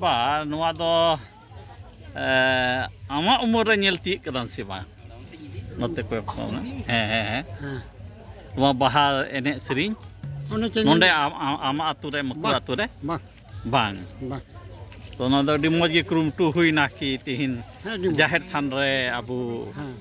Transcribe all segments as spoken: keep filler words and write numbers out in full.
ᱵᱟ, ᱱᱚᱣᱟ ᱫᱚ, ᱮ, ᱟᱢᱟᱜ ᱩᱢᱮᱨ ᱨᱮ ᱧᱮᱞ ᱛᱤᱭᱳᱜ ᱠᱟᱫᱟᱢ ᱥᱮ ᱵᱟᱝ? ᱱᱚᱛᱮ ᱠᱚᱭᱚᱜ ᱠᱚᱢ᱾ ᱦᱮᱸ, ᱦᱮᱸ, ᱦᱮᱸ᱾ ᱦᱮᱸ᱾ ᱱᱚᱣᱟ ᱵᱟᱦᱟ ᱮᱱᱮᱡ ᱥᱮᱨᱮᱧ ᱚᱱᱮ ᱪᱮᱫ ᱱᱚᱰᱮ ᱢᱮᱱ- ᱟᱢ-, ᱟᱢ-, ᱟᱢᱟᱜ ᱟᱹᱛᱩ ᱨᱮ, ᱢᱟᱹᱠᱩ ᱵᱟᱝ, ᱟᱹᱛᱩ ᱨᱮ? ᱵᱟᱝ᱾ ᱵᱟᱝ᱾ ᱵᱟᱝ᱾ ᱛᱚ, ᱱᱚᱣᱟ ᱫᱚ ᱟᱹᱰᱤ ᱢᱚᱡᱽ ᱜᱮ ᱠᱩᱨᱩᱢᱩᱴᱩ ᱦᱩᱭᱱᱟ ᱠᱤ ᱛᱤᱦᱤᱧ ᱦᱮᱸ, ᱟᱹᱰᱤ ᱢᱚᱡᱽ᱾ ᱡᱟᱦᱮᱨ ᱛᱷᱟᱱ ᱨᱮ ᱟᱵᱚ, ᱦᱮᱸ᱾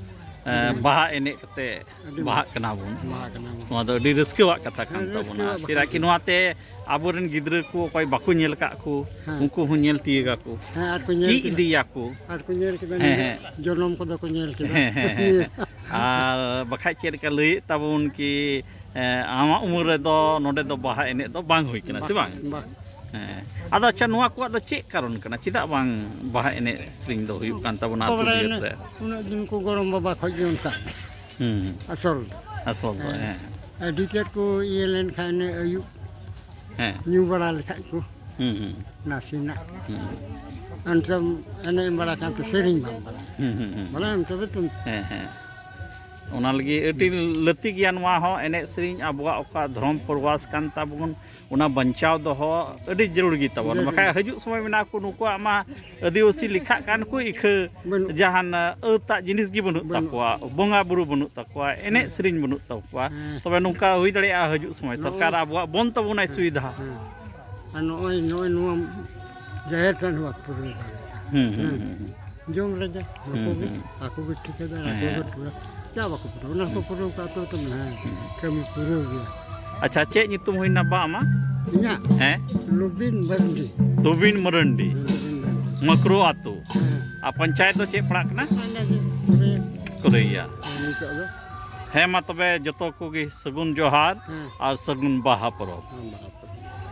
ᱮ, ᱟᱹᱰᱤ ᱢᱚᱡᱽ᱾ ᱵᱟᱦᱟ ᱮᱱᱮᱡ ᱠᱟᱛᱮ ᱟᱹᱰᱤ ᱵᱟᱦᱟᱜ ᱢᱚᱡᱽ᱾ ᱠᱟᱱᱟ ᱵᱚᱱ᱾ ᱵᱟᱦᱟ ᱠᱟᱱᱟ ᱵᱚᱱ᱾ ᱱᱚᱣᱟ ᱫᱚ ᱟᱹᱰᱤ ᱨᱟᱹᱥᱠᱟᱹᱣᱟᱜ ᱠᱟᱛᱷᱟ ᱠᱟᱱ ᱦᱮᱸ, ᱛᱟᱵᱚᱱᱟ᱾ ᱨᱟᱹᱥᱠᱟᱹᱣᱟᱜ ᱪᱮᱫᱟᱜ ᱵᱟᱠᱷᱟᱱ ᱠᱤ ᱫᱚ᱾ ᱱᱚᱣᱟᱛᱮ ᱟᱵᱚᱨᱮᱱ ᱜᱤᱫᱽᱨᱟᱹ ᱠᱚ ᱚᱠᱚᱭ ᱵᱟᱠᱚ ᱧᱮᱞ ᱟᱠᱟᱫ ᱠᱚ, ᱦᱮᱸ᱾ ᱩᱱᱠᱩ ᱦᱚᱸ ᱧᱮᱞ ᱛᱤᱭᱳᱜᱟᱠᱚ, ᱦᱮᱸ, ᱟᱨ ᱠᱚ ᱧᱮᱞ ᱪᱮᱫ ᱠᱮᱫᱟ᱾ ᱤᱫᱤᱭᱟᱠᱚ᱾ ᱟᱨ ᱠᱚ ᱧᱮᱞ ᱠᱮᱫᱟ, ᱦᱮᱸ, ᱱᱤᱭᱟᱹ ᱦᱮᱸ᱾ ᱡᱚᱱᱚᱢ ᱠᱚᱫᱚ ᱠᱚ ᱧᱮᱞ ᱠᱮᱫᱟ᱾ ᱦᱮᱸ, ᱦᱮᱸ, ᱦᱮᱸ᱾ ᱱᱤᱭᱟᱹ᱾ ᱟᱨ ᱵᱟᱠᱷᱟᱡ ᱪᱮᱫ ᱞᱮᱠᱟ ᱞᱟᱹᱭᱮᱫ ᱛᱟᱵᱚᱱ ᱠᱤ, ᱮᱸ, ᱟᱢᱟᱜ ᱩᱢᱮᱨ ᱨᱮᱫᱚ ᱱᱚᱰᱮ ᱫᱚ ᱵᱟᱦᱟ ᱮᱱᱮᱡ ᱫᱚ ᱵᱟᱝ ᱦᱩᱭ ᱠᱟᱱᱟ, ᱥᱮ ᱵᱟᱝ? ᱵᱟᱝ᱾ ᱦᱮᱸ᱾ ᱟᱫᱚ ᱟᱪᱪᱷᱟ, ᱱᱚᱣᱟ ᱠᱚᱣᱟᱜ ᱫᱚ ᱪᱮᱫ ᱠᱟᱨᱚᱱ ᱠᱟᱱᱟ? ᱪᱮᱫᱟᱜ ᱵᱟᱝ ᱵᱟᱦᱟ ᱮᱱᱮᱡ ᱥᱮᱨᱮᱧ ᱫᱚ ᱦᱩᱭᱩᱜ ᱠᱟᱱ ᱛᱟᱵᱚᱱᱟ ᱟᱹᱛᱩ ᱵᱟᱲᱟᱭ ᱵᱤᱦᱟᱹᱛ ᱨᱮ? ᱩᱱᱟᱹᱜ ᱫᱤᱱ ᱠᱚ ᱜᱚᱲᱚᱢ ᱵᱟᱵᱟ ᱠᱷᱚᱡ ᱜᱮ ᱚᱱᱠᱟ᱾ ᱦᱩᱸ, ᱦᱩᱸ᱾ ᱟᱥᱚᱞ ᱫᱚ᱾ ᱟᱥᱚᱞ ᱫᱚ, ᱦᱮᱸ᱾ ᱦᱮᱸ᱾ ᱟᱹᱰᱤ ᱛᱮᱫ ᱠᱚ ᱤᱭᱟᱹ ᱞᱮᱱᱠᱷᱟᱱ ᱚᱱᱮ ᱟᱹᱭᱩᱵ ᱦᱮᱸ᱾ ᱧᱩ ᱵᱟᱲᱟ ᱞᱮᱠᱷᱟᱡ ᱠᱚ ᱦᱩᱸ, ᱦᱩᱸ᱾ ᱱᱟᱥᱮᱱᱟᱜ᱾ ᱦᱩᱸ᱾ ᱚᱱᱛᱮᱢ ᱮᱱᱮᱡ ᱵᱟᱲᱟ ᱠᱟᱱ ᱛᱮ ᱥᱮᱨᱮᱧ ᱵᱟᱢ ᱵᱟᱲᱟᱭᱟ᱾ ᱦᱩᱸ, ᱦᱩᱸ, ᱦᱩᱸ᱾ ᱵᱚᱞᱮ ᱚᱱᱛᱮ ᱫᱚ ᱛᱩᱢ- ᱦᱮᱸ, ᱦᱮᱸ᱾ ᱚᱱᱟ ᱞᱟᱹᱜᱤᱫ ᱟᱹᱰᱤ ᱞᱟᱹᱠᱛᱤ ᱜᱮᱭᱟ ᱱᱚᱣᱟ ᱦᱚᱸ, ᱮᱱᱮᱡ ᱥᱮᱨᱮᱧ ᱟᱵᱚᱣᱟᱜ ᱚᱠᱟ ᱫᱷᱚᱨᱚᱢ ᱯᱚᱨᱵᱟᱥ ᱠᱟᱱ ᱛᱟᱵᱚᱱ, ᱚᱱᱟ ᱵᱟᱧᱪᱟᱣ ᱫᱚᱦᱚ ᱟᱹᱰᱤ ᱡᱟᱹᱨᱩᱲ ᱜᱮ ᱛᱟᱵᱚᱱ᱾ ᱡᱟᱹᱨᱩᱲ᱾ ᱵᱟᱠᱷᱟᱡ ᱦᱤᱡᱩᱜ ᱥᱚᱢᱚᱭ ᱢᱮᱱᱟᱜ ᱠᱚ, ᱱᱩᱠᱩᱣᱟᱜ ᱢᱟ ᱟᱹᱫᱤᱵᱟᱹᱥᱤ ᱞᱮᱠᱷᱟᱜ ᱠᱟᱱ ᱠᱚ, ᱤᱠᱷᱟᱹ ᱵᱟᱹᱱᱩᱜ᱾ ᱡᱟᱦᱟᱱ ᱟᱹᱛᱟᱜ ᱡᱤᱱᱤᱥ ᱜᱮ ᱵᱟᱹᱱᱩᱜ ᱵᱟᱹᱱᱩᱜ᱾ ᱛᱟᱠᱚᱣᱟ, ᱵᱚᱸᱜᱟ ᱵᱩᱨᱩ ᱵᱟᱹᱱᱩᱜ ᱛᱟᱠᱚᱣᱟ, ᱮᱱᱮᱡ ᱦᱮᱸ᱾ ᱥᱮᱨᱮᱧ ᱵᱟᱹᱱᱩᱜ ᱛᱟᱠᱚᱣᱟ᱾ ᱦᱮᱸ᱾ ᱛᱚᱵᱮ ᱱᱚᱝᱠᱟ ᱦᱩᱭ ᱫᱟᱲᱮᱭᱟᱜᱼᱟ ᱦᱤᱡᱩᱜ ᱥᱚᱢᱚᱭ ᱱᱚᱜᱼᱚᱭ ᱥᱚᱨᱠᱟᱨ ᱟᱵᱚᱣᱟᱜ ᱵᱚᱱ ᱛᱟᱵᱚᱱᱟᱭ ᱦᱮᱸ᱾ ᱥᱩᱵᱤᱫᱷᱟ᱾ ᱦᱮᱸ᱾ ᱟᱨ ᱱᱚᱜᱼᱚᱭ, ᱱᱚᱜᱼᱚᱭ ᱱᱚᱣᱟ ᱡᱟᱦᱮᱨ ᱛᱷᱟᱱ ᱦᱚᱸ ᱵᱟᱠᱚ ᱯᱩᱨᱟᱹᱣ ᱫᱟᱲᱮᱭᱟᱜᱼᱟ᱾ ᱦᱩᱸ, ᱦᱩᱸ, ᱦᱮᱸ᱾ ᱦᱩᱸ, ᱦᱩᱸ᱾ ᱡᱚᱢ ᱨᱮᱜᱮ ᱦᱩᱸ, ᱱᱩᱠᱩ ᱜᱮ, ᱦᱩᱸ᱾ ᱟᱠᱚ ᱜᱮ ᱴᱷᱤᱠᱟᱹᱫᱟᱨ, ᱟᱠᱚ ᱦᱮᱸ᱾ ᱜᱮ ᱴᱚᱞᱟ᱾ ᱪᱟ ᱵᱟᱠᱚ ᱯᱩᱨᱟᱹᱣ, ᱚᱱᱟ ᱦᱚᱸᱠᱚ ᱦᱩᱸ᱾ ᱯᱩᱨᱟᱹᱣ ᱠᱟᱜ ᱛᱚ, ᱛᱚ ᱦᱮᱸ, ᱦᱩᱸ᱾ ᱠᱟᱹᱢᱤ ᱯᱩᱨᱟᱹᱣ ᱜᱮᱭᱟ᱾ ᱟᱪᱪᱷᱟ, ᱪᱮᱫ ᱧᱩᱛᱩᱢ ᱦᱩᱭᱱᱟ ᱵᱟ ᱟᱢᱟᱜ? ᱤᱧᱟᱹᱜ? ᱦᱮᱸ? ᱞᱩᱵᱤᱱ ᱢᱟᱨᱰᱤ᱾ ᱞᱩᱵᱤᱱ ᱢᱟᱨᱰᱤ᱾ ᱦᱮᱸ, ᱞᱩᱵᱤᱱ ᱢᱟᱨᱰᱤ᱾ ᱢᱟᱠᱨᱳ ᱟᱛᱳ᱾ ᱦᱮᱸ᱾ ᱟᱨ ᱯᱚᱧᱪᱟᱭᱮᱛ ᱫᱚ ᱪᱮᱫ ᱯᱟᱲᱟᱜ ᱠᱟᱱᱟ? ᱚᱱᱟ ᱜᱮ, ᱠᱚᱨᱮᱭᱟ᱾ ᱠᱚᱨᱮᱭᱟ᱾ ᱦᱮᱸ, ᱱᱤᱛᱚᱜ ᱫᱚ᱾ ᱦᱮᱸ, ᱢᱟ ᱛᱚᱵᱮ ᱡᱚᱛᱚ ᱠᱚᱜᱮ ᱥᱟᱹᱜᱩᱱ ᱡᱚᱦᱟᱨ ᱦᱮᱸ᱾ ᱟᱨ ᱥᱟᱹᱜᱩᱱ ᱵᱟᱦᱟ ᱯᱚᱨᱚᱵᱽ᱾ ᱦᱮᱸ, ᱵᱟᱦᱟ ᱯᱚᱨᱚᱵᱽ᱾